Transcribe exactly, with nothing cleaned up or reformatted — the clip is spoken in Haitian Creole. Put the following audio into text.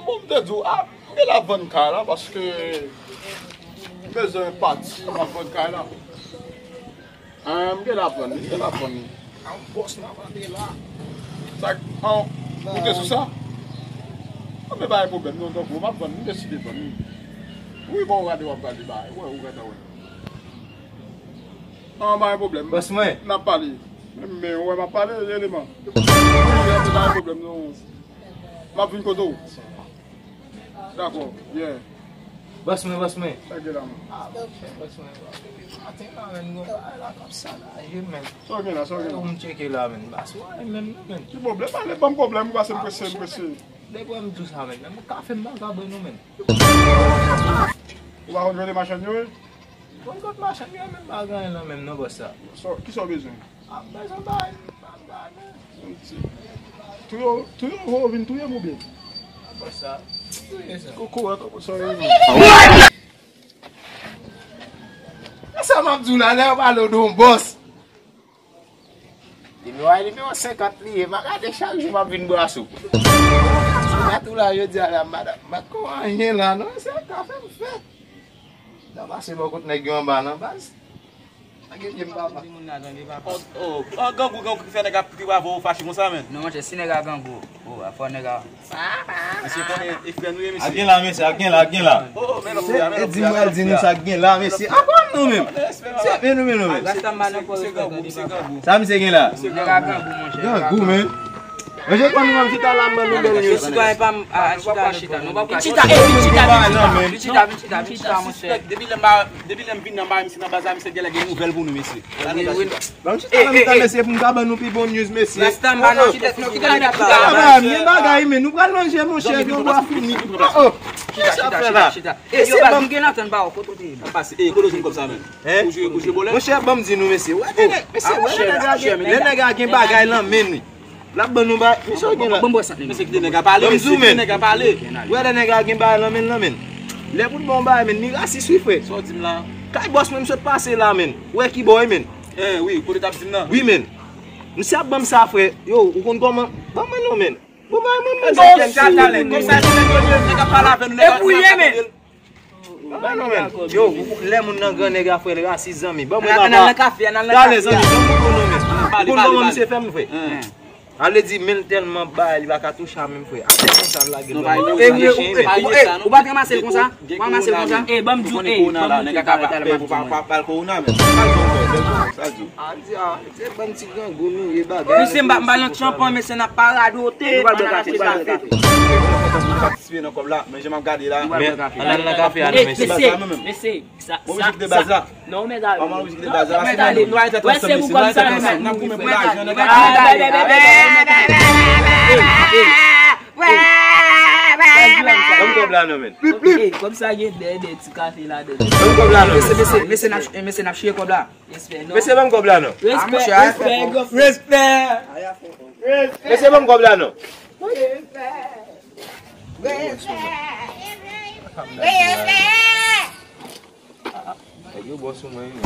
Bon, m te di w, a, m gen la vann kay la, paske m bezwen pati, m ap vann kay la. A, m gen la vann, m gen la vann. A, bòs, m ap antre la. Sa, an, ou te sou sa? An, men pa gen pwoblèm, non, tankou, m ap vann, m deside vann. Wi, bon, ou gade, w ap gade, ba, wè, ou gade, wè. An, pa gen pwoblèm. Bòs mwen. N ap pale. Men, men, wè, m ap pale, eleman. Wi, pa gen pwoblèm, non. M ap vin kote w. Dakò, yeah. Bòs mwen, bòs mwen. Sa gen la, man? A, bòs mwen, bòs mwen. Depi maten la, men, gon bagay la k ap sakaje, men. Sa w gen la, sa w gen la? Ou m tcheke la, men. Bas, ou pa menm non, men. Ki pwoblèm? Ale, ban m pwoblèm, ou pase m prese, m prese. Depi m di w sa, men. Menm kafe m pa ka bwè non, men. Ou pa konn jwenn machann yo, wi? Bon, kot machann yo menm pa gen anyen nan men m non, bòs sa. So, kisa w bezwen? A, m bezwen bay, bay, bay, men. Tou yo, tou yo vo vin touye m oubyen? A, bòs sa, touye sa. Koko, koko, sa yo. E sa m ap di w la, lè yo pale w de yon bòs. Nimewo a, nimewo senkant li ye, m a gade chak jou m ap vin brase w. Si m pa tou la jodi a la, m pa, m pa ko anyen la non, se yon kafe m fè. Nan pase bò kot nèg yo anba nan baz. Pa gen pye m papa. Oh, oh, oh, grangou, grangou ki fè nèg ap kriye bravo ou fache konsa, men. Non, monchè, si nèg a grangou, oh, a fò nèg a Mesye, konnen e frè nou ye, mesye. Ak gen la, mesye, ak gen la, ak gen la. Oh, oh, men lòt frè, men lòt frè, men lòt frè. Se di m al di nou sa k gen la, mesye. Apa nou menm? Se men nou, men nou, men. Rasta m pa nan kò respè, tande papa. Sa misye gen la? Nèg a grangou, monchè. Grangou, men. Monchè, kòm nou menm chita la, m ban nou bèl mesye. Sitwayen pa m, a, chita, chita. Nou pa ka chita, eh, vin chita, vin chita, vin chita, vin chita, monchè. Depi lè m pa, depi lè m vin nan bay misye nan baz la, misye genlè gen nouvèl pou nou, mesye. Ban m chita nan mitan, mesye, pou m ka ban nou pi bon news, mesye. Rasta m pa nan chita, nou chita nan mitan. Papa, m gen bagay, men nou pral manje, monchè, gen bwa fini. Oh, oh. Chita, chita, chita, chita. E, yo, baz, m gen antann ba w, kote w te ye? Pase, e, kote w jwenn kòb sa, men? Hein? Ou jwe, ou jwe bòlèt? Monchè, ban m di nou, mesye. Wè, nèg, mesye, wè, nèg a gen, lè nèg a gen bagay nan men li. L ap ban nou bagay, mesye, gen la. Bon, bon, sa, mesye, kite nèg a pale, mesye, kite nèg a pale. Wè, lè nèg a gen bagay nan men l, nan men l. Lè pou l ban w bagay, men, li rasis, wi, frè. Sa w di m la? Kay bòs mwen, m sot pase la, men. Wè ki bò, wi, men. Eh, wi, kote t ap di m nan? Wi, men. Misye ap ban m sa, frè. Yo, ou konn kòman? Ban mwen non, men. Bon, ba mwen, mwen, bon, sa talè, konsa, se nèg yo ye, nèg ap pale avè nou, nèg ap pale avè nou. Ba non, men. Yo, lè moun nan gran nèg a frè l rasis, zanmi. Ban mwen, papa. Ann al nan kafe, ann al nan kafe. Talè, zanmi, ban mwen non, men. Ou konn kòman misye fè m, frè? Ale di, men l tèlman bay, li pa ka touche a menm, frè. Atè konsa, l lage l. E, e, ou pa t ranmase l konsa? Ou ranmase l konsa? E, ban m di w, e, ban m di w, talè, talè, m ap di w, men. Sa di, a, se bann ti grangou nou ye bagay. Mesye, m pa, m pa nan tchanpan, mesye, n ap paradote. Nou pral bwè kafe, nou pral bwè kafe. Patisipe nan kòb la, men jan m ap gade la. Men, ann al nan kafe a, non, mesye. Mesye, mesye, sa, sa, sa. Non, men, kòman nou vizite baz la? Wè, se pou kòb sa, men. N ap goumen pou lajan, nèg a. Ban m kòb la, non, men. Kòb sa gen dèyè de ti kafe ladan. Ban m kòb la, non. Mesye, mesye, mesye, n ap, mesye, n ap chire kòb la. Respè, non. Mesye, ban m kòb la, non. Respè, respè, respè. Mesye, ban m kòb la, non. Respè. Respè. Respè. Nèg yo bò sou mwen, wi.